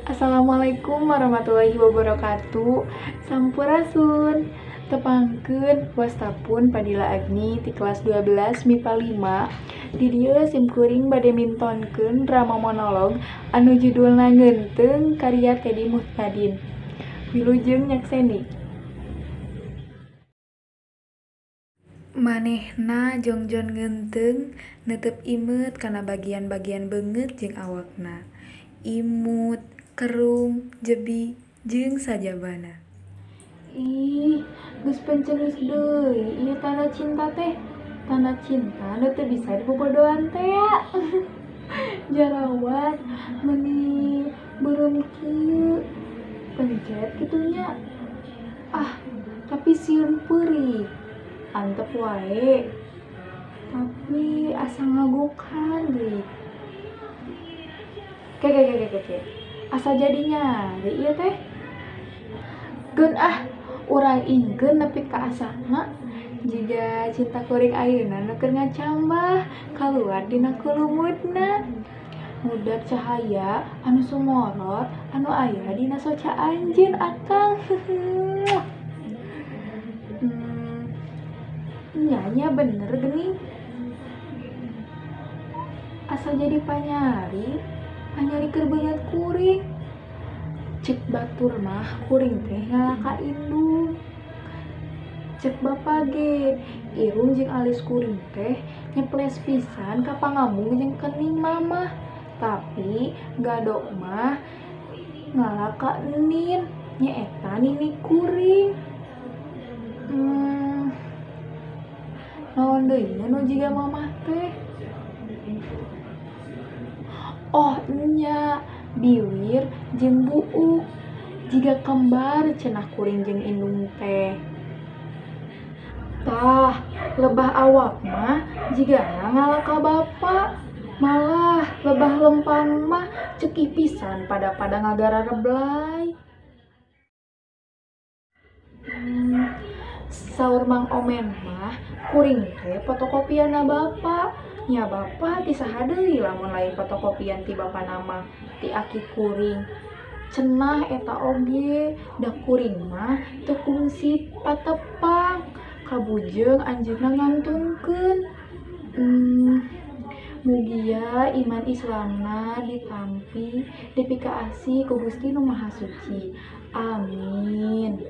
Assalamualaikum warahmatullahi wabarakatuh. Sampurasun. Tepangkeun wastapun Padila Agni ti kelas 12 MIPA 5. Di dieu simkuring bade mintonkeun drama monolog anu judulna Ngeunteung karya Teddy Muhtadin. Wilujeng nyakseni. Manehna jongjon ngeunteung neuteup imeut kana bagian-bagian beungeut jeung awakna. Imut, kerung, jebi, jeung sajabana. Ih, geus pencen geus deui ieu tanda cinta teh. Tanda cinta nu teu bisa dibobodoan teh ya. Jarawat meuni beureum kieu pencet kitu nya. Ah, tapi sieun peurih. Antep wae. Tapi asa ngagokan deui. Ke ke ke ke ke. Asa jadi nyari ieu teh. Keun ah, urang ingkeun nepi ka asana. Jiga cinta kuring ayeuna nu keur ngacambah kaluar dina kulumutna. Ngudak cahaya anu sumorot anu aya dina soca anjeun akang. Nya bener geuning. Asa jadi panyari, panyari keur beungeut kuring. Cek batur mah kuring teh ngalah ka indung. Cek bapa ge, irung jeung alis kuring teh nyeples pisan ka pangambung jeung kening mamah. Tapi gado mah ngalah ka enin, nyaeta nini kuring. Naon deui nya nu jiga mamah teh? Oh nya, biwir jeung buuk jiga kembar cenah kuring jeung indung teh. Tah, lebah awak mah jigana ngalah ka bapa. Malah lebah lempang mah cekih pisan pada-pada ngagarareblay. Saur Mang Omen mah kuring teh fotokopianna bapa. Nya bapa ti saha deui lamun lain fotokopian ti bapana mah ti aki kuring. Cenah eta oge, da kuring mah teu kungsi patepang. Kabujeng anjeunna ngantunkeun. Mugia iman Islamna ditampi dipikaasi ku Gusti Nu Maha Suci. Amin.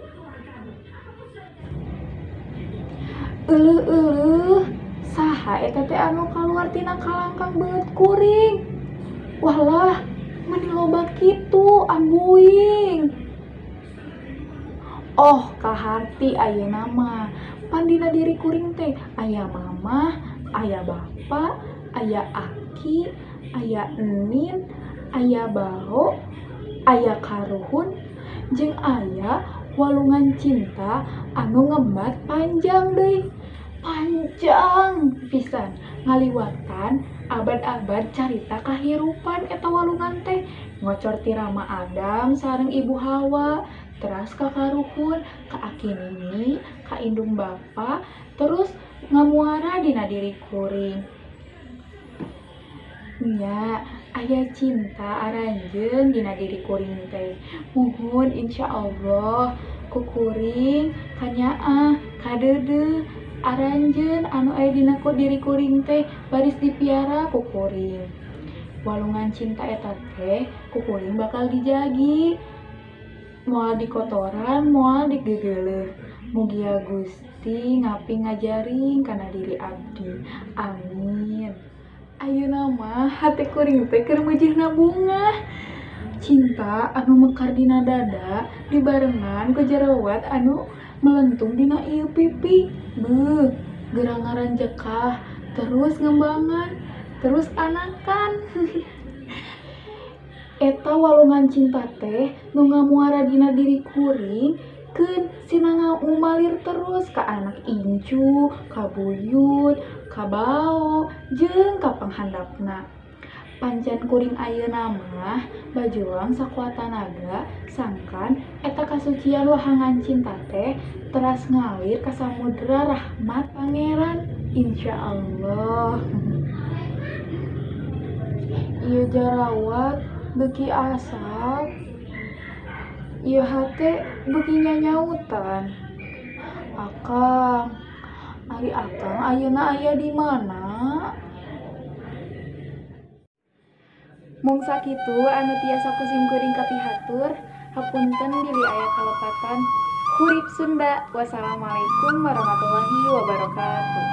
Euleuh-euleuh, saha eta teh anu kaluar tina kalangkang beungeut kuring? Walah, meni loba kitu ambuing. Oh, kaharti ayeuna mah. Pan dina diri kuring teh aya mamah, aya bapa, aya aki, aya enin, aya bao, aya karuhun, jeung aya walungan cinta anu ngembat panjang deui. Panjang pisan ngaliwatan abad-abad carita kahirupan eta walungan teh. Ngocor ti Rama Adam sareng Ibu Hawa, teras ka karuhun, ka aki nini, ka indung bapa, terus ngamuara dina diri kuring. Nya, aya cinta aranjeun dina diri kuring teh. Muhun insyaallah ku kuring kanyaah kadeudeuh aranjeun anu aya dina diri kuring teh baris dipiara ku kuring. Walungan cinta eta teh ku kuring bakal dijagi. Moal dikotoran, moal digegeleuh. Mugia Gusti ngapi ngajaring kana diri abdi. Amin. Ayeuna mah hate kuring teh keur meujeuhna bungah. Cinta anu mekar dina dada dibarengan ku jerawat anu melentung dina ieu pipi. Beuh, geura ngaranjekah, terus ngembangan, terus anakan. Eta walungan cinta teh nu ngamuara dina diri kuring keun sina ngumalir terus ka anak incu, ka buyut, ka bao, jeung ka panghandapna. Pancen kuring ayeuna mah bajuang sakuat tanaga sangkan eta kasucian wahangan cinta teh teras ngalir ka samudra rahmat Pangeran insyaallah. Ieu jarawat Beuki asal ieu hate beuki nyanyautan. Akang, ari akang ayeuna aya di mana? Mung sakitu anu tiasa ku sim kuring kapihatur, hapunten bilih aya kalepatan. Hurip Sunda. Wassalamualaikum warahmatullahi wabarakatuh.